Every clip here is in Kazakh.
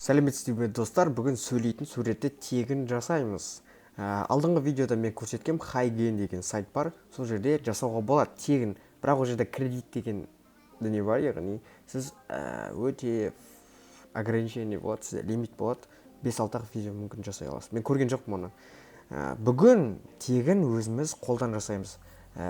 Сәлеметсіздер ме, достар? Бүгін сөйлейтін суретті тегін жасаймыз. Алдыңғы видеода мен көрсеткем, HeyGen деген сайт бар. Сол жерде жасауға болады тегін. Бірақ ол жерде кредит деген дүние бар, яғни сіз өте ограничение болады, сізде лимит болады. 5-6 ақ видео мүмкін жасай аласыз. Мен көрген жоқпын оны. Бүгін тегін өзіміз қолдан жасаймыз.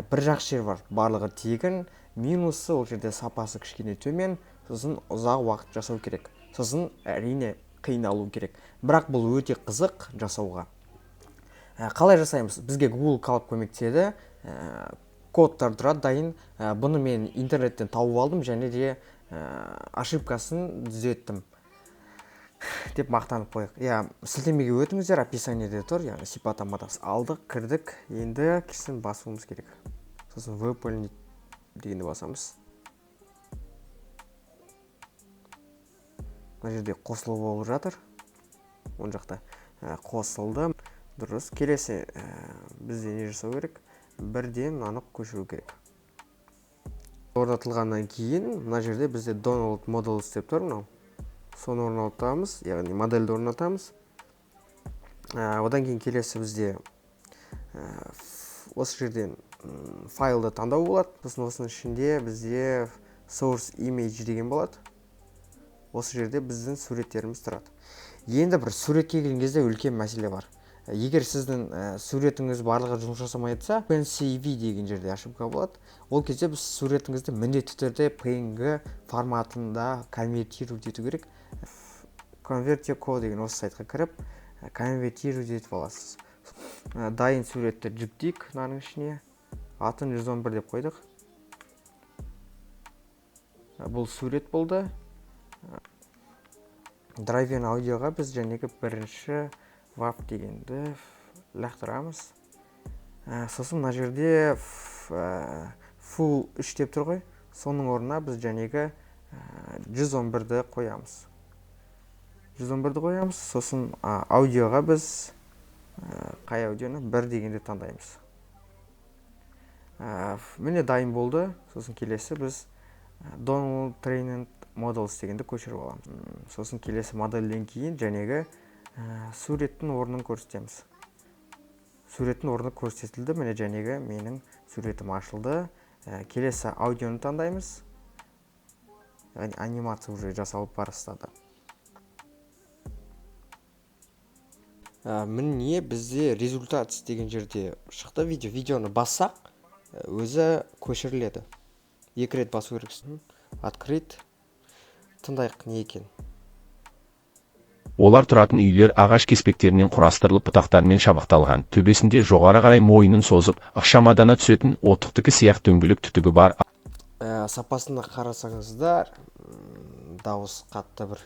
Бір жақсы жер бар, барлығы тегін. Минусы ол жерде сапасы кішкене төмен, сосын ұзақ уақыт жасау керек. Сосын әрине қиналу керек. Бірақ бұл өте қызық жасауға. Қалай жасаймыз? Бізге Google Colab көмектеседі. Кодтар тұрады дайын. Бұны мен интернеттен тауып алдым және де ошибкасын түзеттім деп мақтанып қояйық. Иә, сілтемеге өтіңіздер, описаниеде тұр, яғни сипаттамада. Алдық, кірдік, енді кісін басуымыз керек. Сосын выполнить дегенді басамыз. Мына жерде қосылу болып жатыр. Оң жақта қосылды. Дұрыс. Келесі, бізде не жасау керек? Бірден мынаны көшіру керек. Орнатылғаннан кейін мына жерде бізде Download Models деп тұр мынау. Соны орнатамыз, яғни модельді орнатамыз. Одан кейін келесі бізде, осы жерден, файлды таңдау болады. Сосын осының ішінде бізде Source Image деген болады. Осы жерде біздің суреттеріміз тұрады. Енді бір суретке келген кезде үлкен мәселе бар. Егер сіздің суретіңіз барлығы жұмыс жасамай жатса, OpenCV деген жерде ошибка болады. Ол кезде біз суретіңізді міндетті түрде PNG форматында конвертировать ету керек. Convertico деген осы сайтқа кіріп, конвертировать етіп аласыз. Дайын суретті жүктейік мынаның ішіне. Атын 111 деп қойдық. Бұл сурет болды. Драйвен аудиоға біз жәнегі бірінші вап дегенді лақтырамыз. Сосын мына жерде full 3 деп тұр ғой. Соның орнына біз жәнегі 111-ді қоямыз. 111-ді қоямыз. Сосын аудиоға біз қай аудионы 1 дегенді таңдаймыз. Міне дайын болды. Сосын келесі біз Download Trained Models дегенді көшіріп аламыз. Сосын келесі модельден кейін жәнегі суреттің орнын көрсетеміз. Суреттің орны көрсетілді. Міне жәнегі менің суретім ашылды. Келесі аудионы таңдаймыз. Яғни анимация уже жасалып бастады. Міне бізде результат деген жерде шықты видео. Видеоны бассақ, өзі көшіріледі. Екі рет басу керексің. Открыть. Тыңдайық не екен. Олар тұратын үйлер ағаш кеспектерінен құрастырылып бұтақтармен шабақталған. Төбесінде жоғары қарай мойнын созып, ықшамадана түсетін оттықтікі сияқты дөңгелек түтігі бар. Сапасына қарасаңыздар, дауыс қатты бір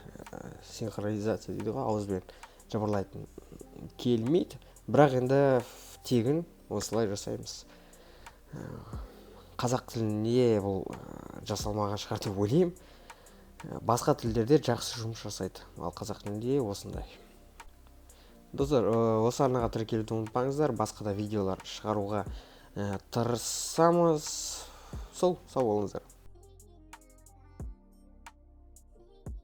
синхронизация дейді ғой, ауызбен жыбырлайтын келмейді. Бірақ енді тегін осылай жасаймыз. Қазақ тілінде бұл жасалмаған шығар деп ойлаймын. Басқа тілдерде жақсы жұмыс жасайды, ал қазақ тілінде осындай. Достар, осы арнаға тіркелуді ұмытпаңыздар. Басқа да видеолар шығаруға тырысамыз. Сол, сау болыңыздар.